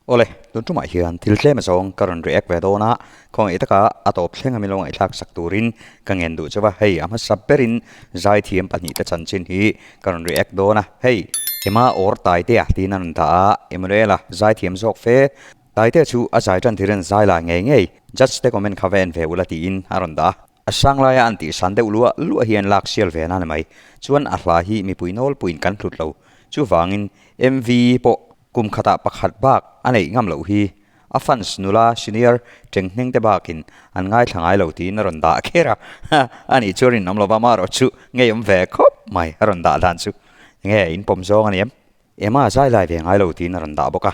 Awle, tun tumah hian thil tlem azawng ka rawn react ve dawn a, khawngaih taka a tawp thleng a min lo ngaihthlak sak turin ka ngen duh chauh a, hei a hmasa berin zaithiam pahnihte chanchin hi ka rawn react dawn a, hei Emma or Taitea tiin a rawn dah a, Emmanuela zaithiam zawk fe Taitea chu a zai tan thirin zai la ngei ngei, judge te comment kha va en ve ula tiin a rawn dah a. A sang laia an tih san deuh luah luah hi an lak sial ve na ni mai, chuan a hla hi mipui nawlpuiin kan hlut lo, chuvangin MV pawh Kum khatah pakhat bak a neih ngam loh hi a fans nula senior tenghneng te bakin an ngaithla ngai lo tiin a rawn dah kher a, a nih chu rinawm lova amaherawh chu ngeiawm ve khawp mai a rawn dah dan chu nge in pawm zawng a ni em? Emma zai lai ve ngai lo tiin a rawn dah bawk a.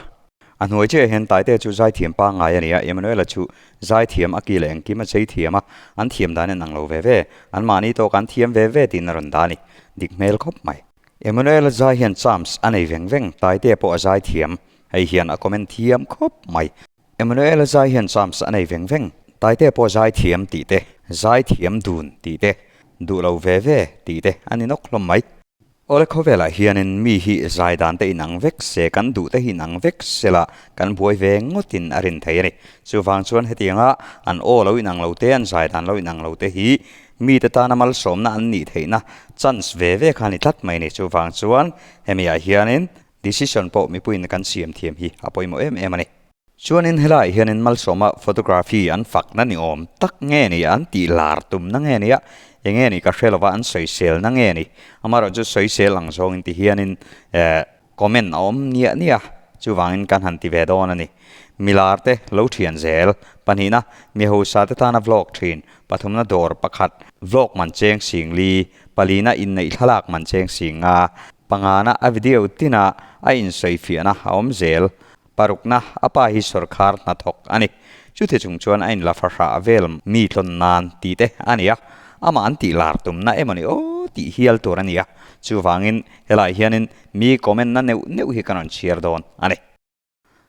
A hnuai chiah hian Taite chu zaithiam pangngai a ni a, Emmanuela chu zaithiam a ki leh engkim a chei thiam a, an thiam dan in ang lo ve ve, anmahni tawk an thiam ve ve tiin a rawn dah a ni. Dik hmel khawp mai. Emmanuel zai hian charms a nei veng veng, Taitea pawh a zai thiam, hei hian a comment thiam khawp mai. Emmanuel zai hian charms a nei veng veng, Taitea pawh zai thiam tih te, zai thiam dun tih te, duh lo ve ve tih te a ni nawk hlawm mai. Awle khawvelah hianin mi hi zai dan te inang vek se, kan duh te hi inang vek sela kan buai ve ngawtin a rin thei a ni. Chuvang chuan hetianga an aw lo inang lo te, an zai dan lo inang lo te hi Mite tana malsawmna an nih theihna chance ve ve kha a ni tlat mai ni. Chuvang chuan hemi ah hianin decision pawh mipuiin kan siam thiam hi a pawimawh em em a ni. Chuanin helaiah hianin malsawma photography an fakna ni awm tak nge ni, an tih lar tumna nge nia, enge ni ka hre lova an sawiselna nge ni. Amaherawhchu sawisel ang zawngin ti hianin eh Comment a awm niah niah chuvangin kan han ti ve dawn a ni. Milar te lo thian zel, pahnihna mi hausa te tana vlog thin, pathumna dawr pakhat vlog man cheng sing li, palina inneih thlalak man cheng sing nga, pangana a video tina a insawifiahna a awm zel, parukna a pa hi sawrkhar hnathawk a ni. Chuti chung chuan a inla fahrah vel mi tlawn nan tih te a ni a, amah an tih lar tumna emaw ni aw tih hial tur a ni a, chuvangin helai hianin Mi comment na neuh neuh hi ka rawn chhiar dawn a ni.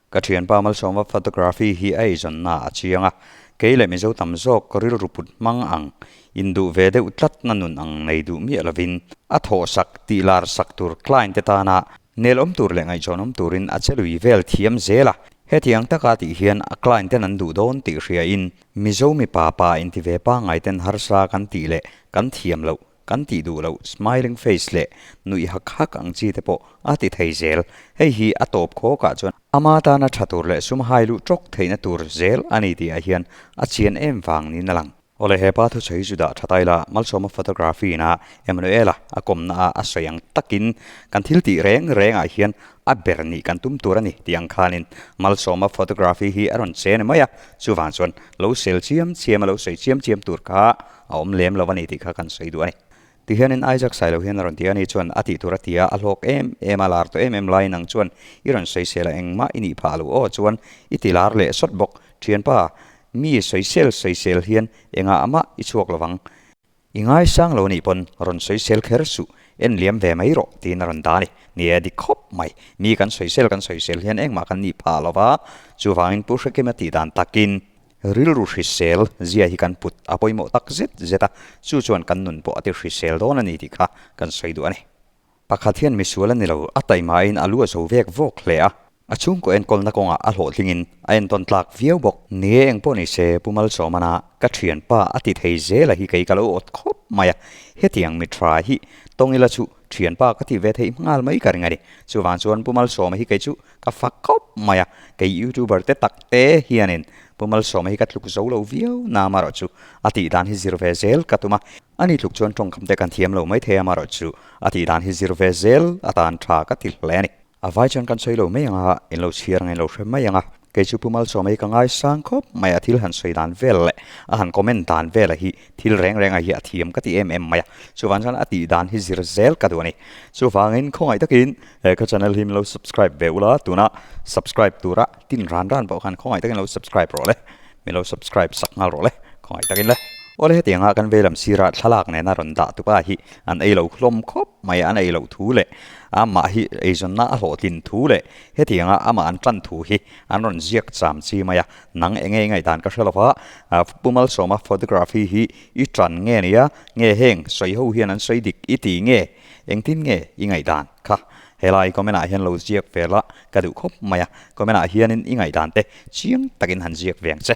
Ka thianpa Malsawma photography hi a eizawnna a chiang a, kei leh Mizo tam zawk rilru put hmang ang, induh ve deuh tlatna nun ang nei duh miah lovin, a thawhsak tih lar sak tur client te tana nel awm tur leh ngaihzawn awm turin a che lui vel thiam zel a. Hetiang taka tih hian a client ten an duh dawn tih hriain Mizo mipa pa inti ve pangngai ten harsa kan tih leh kan thiam loh Kan tih duh loh smiling face leh nuih hak hak ang chi te pawh a ti thei zel. Hei hi a tawp khawkah chuan ama tana tha tur leh sum hai luh tawk theihna tur zel a ni tihah hian a chian em vang niin a lang. Awle he pa thusawi chu dah tha ta ila, Malsawma photography ina Emmanuela a kawmna a a sawi ang takin kan thil tih reng rengah hian a ber nih kan tum tur a ni tih ang khanin Malsawma photography hi a rawn che ni mai a, chuvang chuan lo sel chiam chiam a lo sawi chiam chiam tur kha A awm lem lo a ni tih kha kan sawi duh a ni. Tihianin Isaac Sailo hian a rawn ti a ni chuan a tih tur a ti a, a hlawk em em a, lar tawh em em laiin ang chuan i rawn sawisel a engmah i nih phah lo aw chuan i ti lar leh sawt bawk. Thianpa, mi sawisel sawisel hian engah mah i chhuak lo vang. I ngaisang lo nih pawn rawn sawisel kher suh, en liam ve mai rawh tiin a rawn dah a ni. Ni e, dik khawp mai. Mi kan sawisel kan sawisel hian engmah kan nih phah lo va, chuvangin Pu Hrekima tih dan takin Rilru hrisel zia hi kan put a pawimawh tak zet zet a, chu chuan kan nun pawh a ti hrisel dawn a ni tih kha kan sawi duh a ni. Pakhat hian misual a ni lo, a taimain a lu a zo vek vawk hle a, a chhungkaw enkawlna kawngah a hlawhtlingin a entawn tlak viau bawk. Ni e, engpawh ni se, Pu Malsawmana ka thianpa a ti thei zela hi kei ka lo awt khawp mai a, hetiang mi tha hi tawng ila chu thianpa ka ti ve theih nghal mai ka ring a ni. Chuvang chuan Pu Malsawma hi kei chu Ka fak khawp mai a, kei youtuber te tak te hianin Pu Malsawma hi ka tluk zo lo viau na amaherawhchu a tih dan hi zir ve zel ka tum a, ani tluk chuan tawngkam te kan thiam lo mai thei amaherawhchu a tih dan hi zir ve zel atan tha ka ti hle a ni. A vai chuan kan sawi lo mai ang a, in lo chhiar ang in lo hre mai ang a. Kei chu Pu Malsawma hi ka ngaisang khawp mai a, thil han sawi dan vel leh a han comment dan vela hi thil reng renga hi a thiam ka ti em em mai a, chuvang chuan a tih dan hi zir zel ka duh a ni. Chuvangin khawngaih takin he ka channel hi min lo subscribe ve ula, tuna subscribe tura tin ran ran pawh khan khawngaih takin lo subscribe rawh le, min lo subscribe sak nghal rawh le, khawngaih takin le. Awle hetianga kan veilam sirah thlalak nena rawn dah tupa hi an ei lo hlawm khawp mai a, an ei loh thu leh amah hi eizawnna a hlawhtlin thu leh hetianga amah an tan thu hi an rawn ziak cham chi mai a, nang enge i ngaihdan ka hre lo va, Pu Malsawma photography hi i tan nge nia, nge heng sawi ho hian an sawi dik i ti nge, engtin nge i ngaihdan kha? Helai comment ah hian lo ziak ve la ka duh khawp mai a, comment ah hianin i ngaihdan te chiang takin han ziak ve ang che.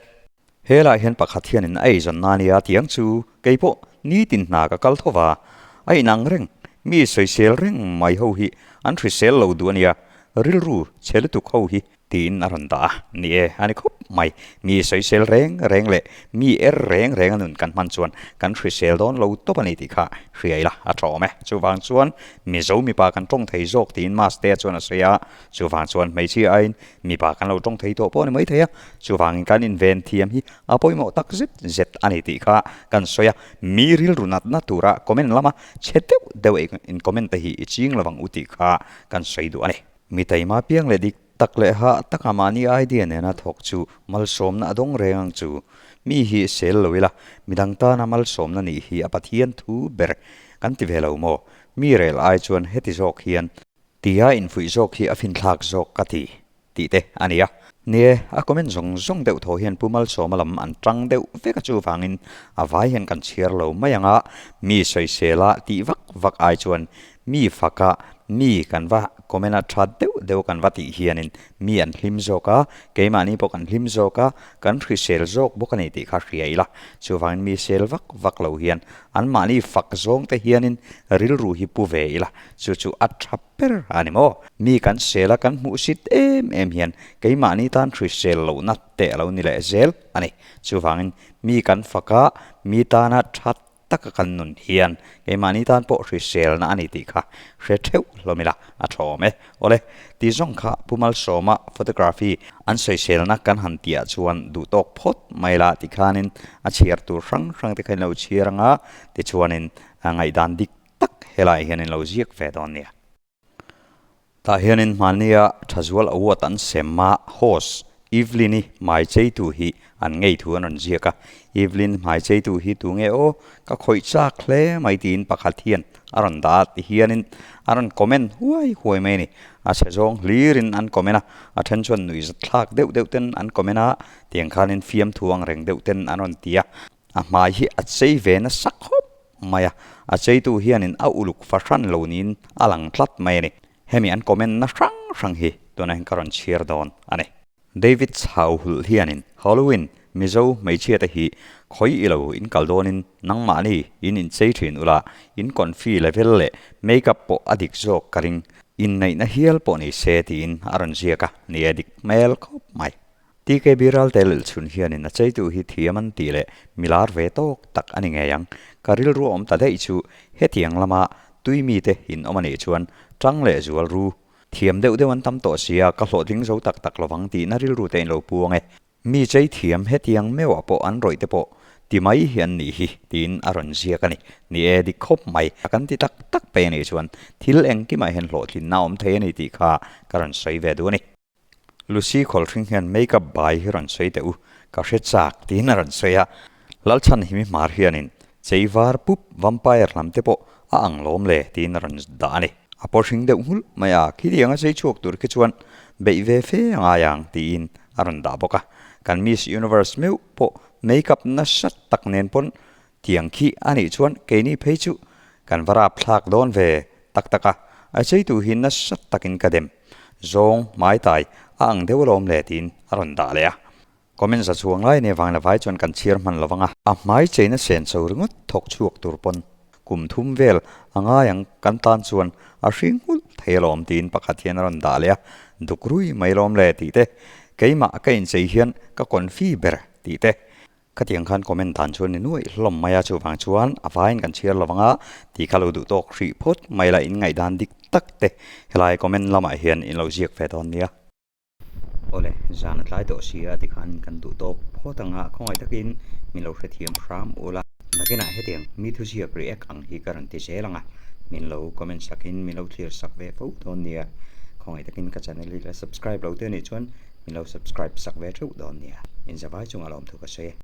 Helai hian pakhat hianin a eizawn na nia tiang chu keipawh nitin hna ka kal tho va, a inang reng, mi sawisel reng mai ho hi an hrisel lo duh ania, rilru chhe lutuk ho hi Tiin a rawn dah a, ni e, a ni khawp mai. Mi sawisel reng reng leh mi er reng reng a nun kan hman chuan kan hrisel dawn lo tawp a ni tih kha hria ila a tha awm e. Chuvang chuan Mizo mipa kan tawng thei zawk tiin Mastea chuan a sawi a, chuvang chuan hmeichhia aiin mipa kan lo tawng thei tawh pawh a ni mai thei a, chuvangin kan inven thiam hi a pawimawh tak zet zet a ni tih kha kan sawi a, mi rilru natna tura comment lama chhe deuh deuh in comment te hi i ching lovang u tih kha kan sawi duh a ni. Mi taima piang leh dik tak leh hah taka mahni idea nena thawk chu malsawmna a dawng reng ang chu. Mi hi sel lo ila, midang tana malsawmna nih hi a Pathian thu ber kan ti ve lo maw? Mi rel ai chuan heti zawk hian tia infuih zawk hi a finthlak zawk ka ti tih te a ni a. Nie, a comment zawng zawng deuh thaw hian Pu Malsawma lam an tang deuh vek a chuvangin a vai hian kan chhiar lo mai ang a, mi sawisela tih vak vak ai chuan Mi faka mi kan va comment a tha deuh deuh kan va tih hianin mi an hlim zawk a, keimahni pawh kan hlim zawk a, kan hrisel zawk bawk a ni tih kha hria ila. Chuvangin mi sel vak vak lo hian anmahni fak zawng te hianin rilru hi pu ve ila, chu chu a tha ber a ni maw? Mi kan sel a kan hmuhsit em em hian keimahni tan hrisel lohna teh a lo ni leh zel a ni. Chuvangin mi kan faka mi tana tha taka kan nun hian keimahni tan pawh hriselna a ni tih kha hre theuh hlawm ila a tha awm e. Awle, ti zawng kha Pu Malsawma photography an sawiselna kan han tihah chuan duh tawk phawt mai la ti khanin a chhiar tur hrang hrang te kha in lo chhiar ang a, tichuanin ngaihdan dik tak helaiah hian in lo ziak ve dawn nia. Tah hianin hmania Thazual Award an sem a, host Evelyn-i hmai cheitu hi an ngei thu an rawn ziak a. Evelyn hmai cheitu hi tu nge aw, ka khawih chak hle mai tiin pakhat hian a rawn dah a ti hianin a rawn comment huai huai mai a ni. A chhe zawng hlirin an comment a, a then chuan nuihzat thlak deuh deuh ten an comment a, tiang khanin fiamthu ang reng deuh ten an rawn ti a. A hmai hi a chei ve nasa khawp mai a, a cheitu hianin a uluk fahran lo niin a lang tlat mai a ni. Hemi an comment na hrang hrang hi tunah hian ka rawn chhiar dawn a ni. David Chau Hulh hianin Halloween Mizo hmeichhia te hi khawi i lo in kal dawnin nangmahni in inchei thin ula, in confi level leh makeup pawh a dik zawk ka ring, inneihna hial pawh ni se tiin a rawn ziak a, ni e dik hmel khawp mai. TKB Ralte Lelchhun hianin a cheitu hi thiam an tih leh milar ve tawk tak a ni ngei ang. Ka rilru awm ta daih chu hetiang lama tui mite in awm a nih chuan tang leh zual ru. Thiam deuh deuh an tam tawh sia ka hlawhtling zo tak tak lovang tihna rilru te in lo pu ang e. Mi chei thiam hetiang meuhah pawh an rawih te pawh ti mai hi an nih hi tiin a rawn ziak a ni. Ni e dik khawp mai. A kan ti tak tak pei a nih chuan thil engkimah hian hlawhtlinna a awm thei a ni tih kha ka rawn sawi ve duh a ni. Lucy Khawlhring hian make-up bai hi rawn sawi teh u, ka hre chak tiin a rawn sawi a. Lalchhan himi hmar hianin chei var pup vampire lam te pawh a ang lawm le tiin a rawn dah a ni. A pawhring deuh nghulh mai a, khitiang a chei chhuak tur khi chuan beih ve fe a ngai ang tiin a rawn dah bawk a. Kan Miss Universe meuh pawh make-up nasa tak nen pawn tiang khi a nih chuan keini phei chu kan va rap thlak dawn ve tak tak a, a cheitu hi nasa takin ka dem. Zawng hmaitai a ang deuh alawm le tiin a rawn dah leh a. Comment za chuang lai nei vang la vai chuan kan chhiar hman lovang a. A hmai cheina sen cho ringawt thawk chhuak tur pawn kum thum vel a ngai ang kan tan chuan a hring nghulh thei alawm tiin pakhat hian a rawn dah leh a, duk rui mai lawm le tih te, keimah ka inchei hian ka confi ber tih te. Khatiang khan comment dan chuan ni nuaih hlawm mai a, chuvang chuan a vaiin kan chhiar lo vang a, tih kha lo duh tawk hrih phawt mai la in ngaihdan dik tak te helai comment lamah hian in lo ziak ve dawn nia. Awle, zan a tlai tawh si a tikhan kan duh tawk phawt ang a, khawngaih takin min lo hrethiam hram ula. Nakinah hetiang mi thuziak react ang hi ka rawn ti zel ang a, min lo comment sakin min lo thlir sak ve fo dawn nia. Khawngaih takin ka channel hi la subscribe lo te anih chuan min lo subscribe sak ve theuh dawn nia. Inzavai chungah lawmthu ka sawi e.